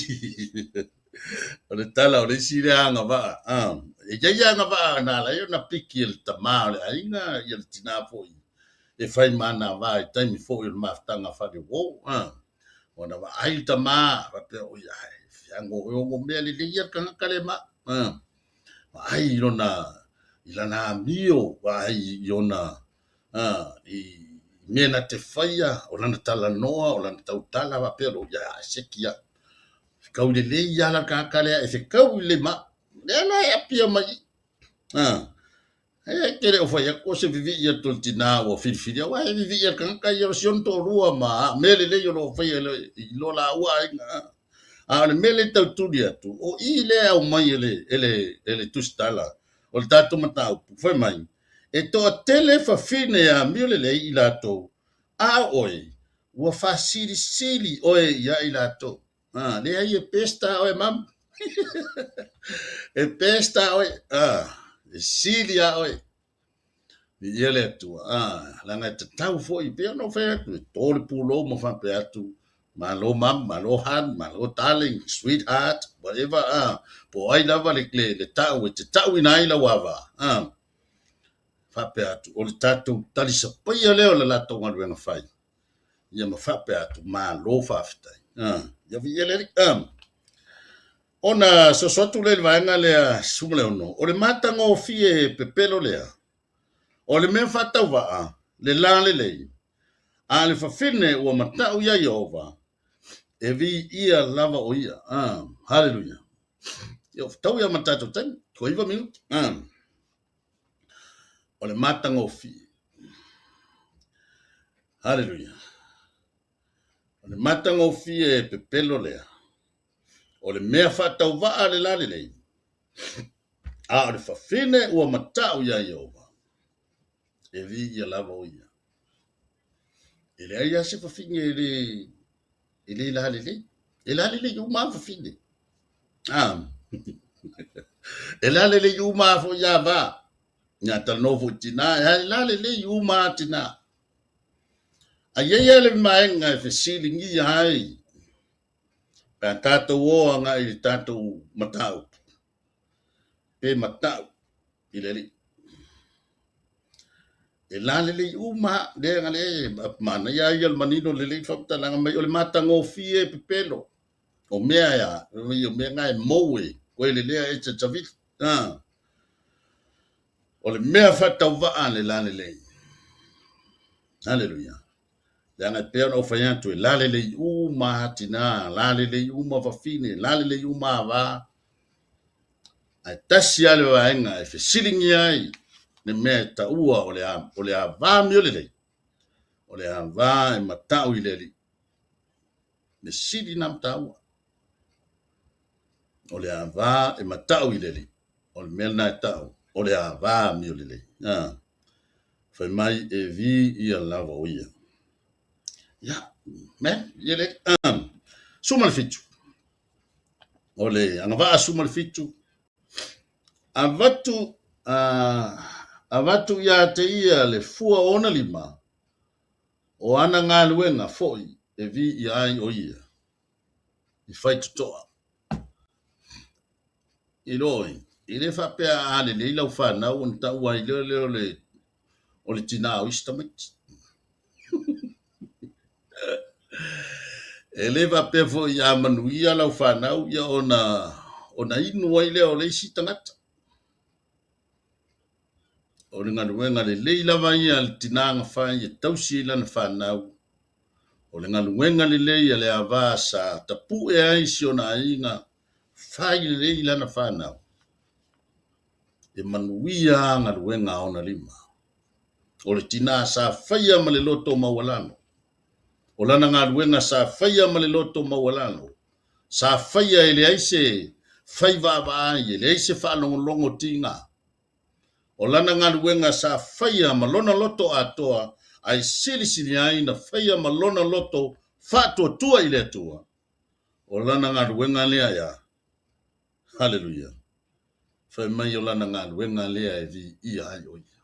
O le tala o le isi lea agavaa. E i ai agavaa na ala ai ona piki e le tama o le aiga, ia le tinā foi, e fai ma ana vaa i taimi foi o le mafutaga faale-uo. Ona vaai le tama, faapea, oi, ai, feago e ono mea lelei ia le tagata lea ma. Vaai i lona, i lana amio, vaai i ona, i mea na te faia, o lana talanoa, o lana tautala, faapea lo, ia, seki ia. Fekau lelei ia la le tagata lea, e fekau lelei ma. Lea la e apia mai i. E te le o fai atu o se vivii atu o le tinā ua filifilia, aua e vivii e le tagata ia o si ona toalua ma mea lelei o lo o faia i lo laua aiga. A o le mea lea e tau tuli atu, o i lea e aumai e le, e le, e le tusitala o le tatou mataupu, fai mai, e toatele fafine e amio lelei i latou, a o oe, ua faasilisili oe ia i latou. Leai, e pesta oe, mam. E pesta oe. E sili a oe. Viia le Atua. Leaga e tatau foi, pei ona ou fai atu, e tō le pulou ma faapea atu, malo mam, malo hun, malo darling, sweetheart, whatever, po o ai lava le, le, le tau e te tauina ai lau ava. Faapea atu, o le tatou talisapaia lea o le latou galuega fai. Ia ma faapea atu, malo faafetai. Ia viia le Alii. Ona soso atu lea i le vaega lea 16, o le matagofie pepelo lea, o le mea faatauvaa, le la lelei, a le fafine ua matau iā Ieova, e viia lava o ia. Haleluia. Ia, ua fetaui lava ma le tatou taimi, toe 9 minute. O le matagofie. Haleluia. O le matagofie e pepelo lea, o le mea faatauvaa le lalelei, a o le fafine ua matau iā Ieova, e viia lava o ia. E leai lava se fafine e le lalelei. E lalelei uma lava fafine. E lalelei uma lava foi avā. Ia talanoa foi i tinā, e lalelei uma lava tinā. A i ai lava le vaega e fesiligia ai pe a tatou o agai i le tatou mataupu, pe matau i le Alii. E lalelei uma lea lea e manaia ia o le manino lelei faamatalaga mai o le matagofie e pepelo. O mea ea, o mea na e mou e koe lelea e tavili. O le mea faatauvaa le lalelei. Haleluia. Leaga e pei ona ou fai atu e lalelei uma lava tinā, lalelei uma fafine, lalelei uma avā. Ae tasi lava le vaega e fesiligia ai le mea e taua o le avā amio lelei, o le avā e matau i le Alii. Le sili lena ma taua. O le avā e matau i le Alii. O le mea lena e tau, o le avā amio lelei. Fai mai e viia lava o ia. Ia, me, ia le, 17. O le agavaa 17. Avatu ia te ia le fua o ona lima, o ana galuega foi e viia ai o ia, i faitotoa. Iloa oi, e le faapea a lelei lau fanau ona taua ai lea lea o le tinā o isi tamaiti. E le faapea foi a manuia lau fanau ia ona inu ai lea o le isi tagata. O le galuega lelei lava ia a le tinā na fai e tausi ai lana fanau. O le galuega lelei a le avā sa tapue ai si ona aiga, fai lelei lana fanau. E manuia galuega a ona lima. O le tinā sa faia ma le loto maualalo. O lana galuega sa faia ma le loto maualalo. Sa faia e leai se fai vaavaai, e leai se faalogologo tiga. O lana galuega sa faia ma lona loto atoa, ae silisili ai na faia ma lona loto faatuatua i le Atua. O lana galuega lea ia. Haleluia. Fai mai o lana galuega lea e viia ai o ia.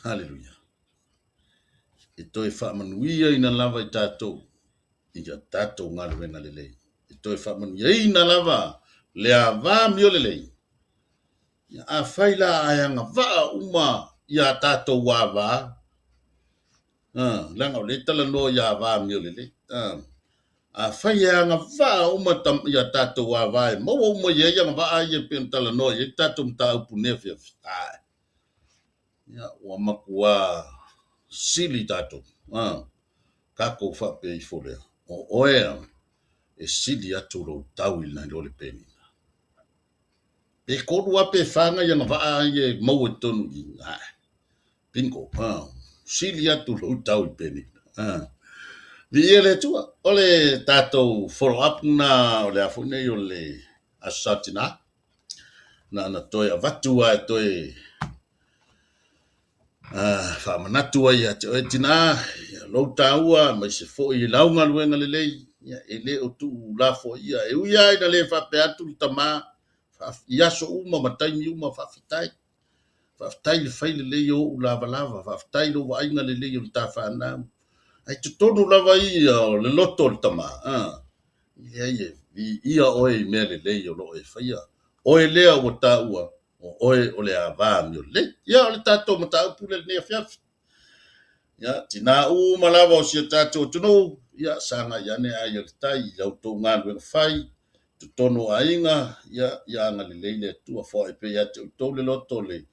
Haleluia. E toe faamanuiaina lava i tatou i a tatou galuega lelei. E toe faamanuiaina lava le avā amio lelei. Ia afai la ae agavaa uma ia tatou avā, leaga o le talanoa ia avā amio lelei. Afai e agavaa uma ia tatou avā e maua uma i ai agavaa ia pei ona talanoa i ai tatou mataupu nei afiafi. Ia ua matua sili tatou. Tatou faapea ifo lea. O oe e sili atu lou tau i nai lo le penina. Pe tolu lava pe fa nai agavaa ia e maua i totonu i i. Bingo. Sili atu lou tau i penina. Viia le Atua. O le tatou follow up na o le a foi nei o le Aso Sa Tinā. Na toe avatu lava e toe faamanatu ai ia te oe tinā, ia lou taua aemaise foi i lau galuega lelei, ia e le o tuu lafoaia. E ui lava ina le faapea atu le tamā, i aso uma ma taimi uma faafetai. Faafetai le fai lelei o ou lavalava, faafetai lou vaaiga lelei o le ta fanau. Ae totonu lava ia o le loto o le tamā, leai e viia oe i mea lelei o loo e faia. Oe lea ua taua, o oe o le avā amio lelei. Ia o le tatou mataupu le lenei afiafi. Ia, tinā uma lava o si o tatou atunuu, ia sagai ane ai o le tai i la outou galuega fai, totonu o aiga, ia, ia agalelei le Atua foai pea ia te outou le loto le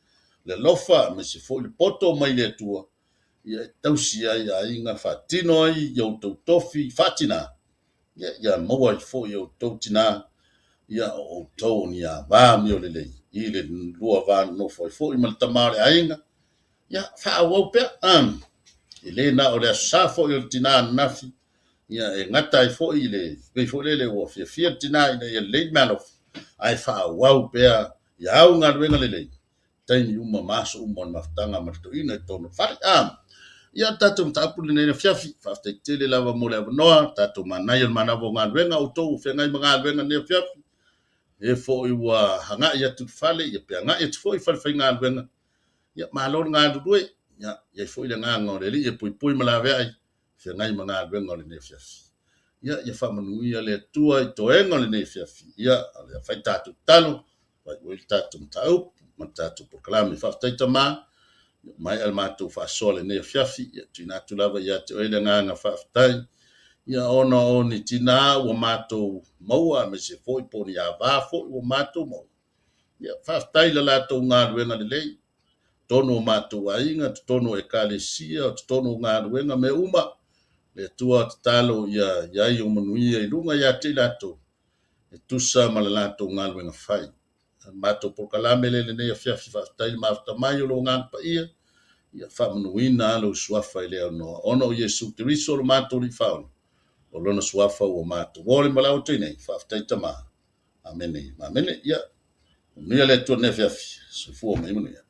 alofa, aemaise foi le poto mai le Atua, ia e tausi ai aiga, faatino ai ia outou tofi faatinā, ia, ia maua ai foi ia outou tinā, ia o outou o ni avā amio lelei, i le lua va nonofo ai foi ma le tamā o le aiga, Ia, faaauau pea. E le na o le Aso Sa foi o le Tina ananafi, ia e gata ai foi le pei foi lele ua fiafia le tina ina ia lelei le meaalofa, ae faaauau pea ia au galuega lelei, taimi uma ma aso uma o le mafutaga ma le toeaina i totonu o le fale. Ia, o le tatou mataupu lenei afiafi, faafetai tele lava mo le avanoa, tatou manaia le manava o galuega, outou ua feagai ma galuega lenei afiafi, e foi ua agai atu i le fale, ia pe agai atu foi i fale faigaluega, ia malo le galulue, ia i ai foi le agaga o le Alii e puipui ma laveai, feagai ma galuega o lenei afiafi. Ia, ia faamanuia le Atua i toega o lenei afiafi. Ia, o le a fai tatou tatalo, faaiu ai le tatou mataupu ma le tatou polokalame. Faafetai Tama, ua maea le matou faasoa lenei afiafi, ia tuuina atu lava ia te oe le agaga faafetai. Ia ona o ni tina ua matou maua, aemaise foi po o ni ava foi ua matou maua. Ia, faafetai i le latou galuega lelei, totonu o matou aiga, totonu o ekalesia, totonu o galuega, mea uma. Le Atua tatalo ia i ai o manuia i luga ia te i latou, e tusa ma le latou galuega fai. Matou polokalame le lenei afiafi, faafetai le mafuta mai o lou Agaga Paia, ia faamanuina lou suafa i le aunoa. Ona o Iesu Keriso lo matou Alii Faaola, o lona suafa ua matou o le malao atu ai nei. Faafetai Tama. Amene. Amene. Ia, manuia le Atua lenei afiafi. Soifua ma ia manuia.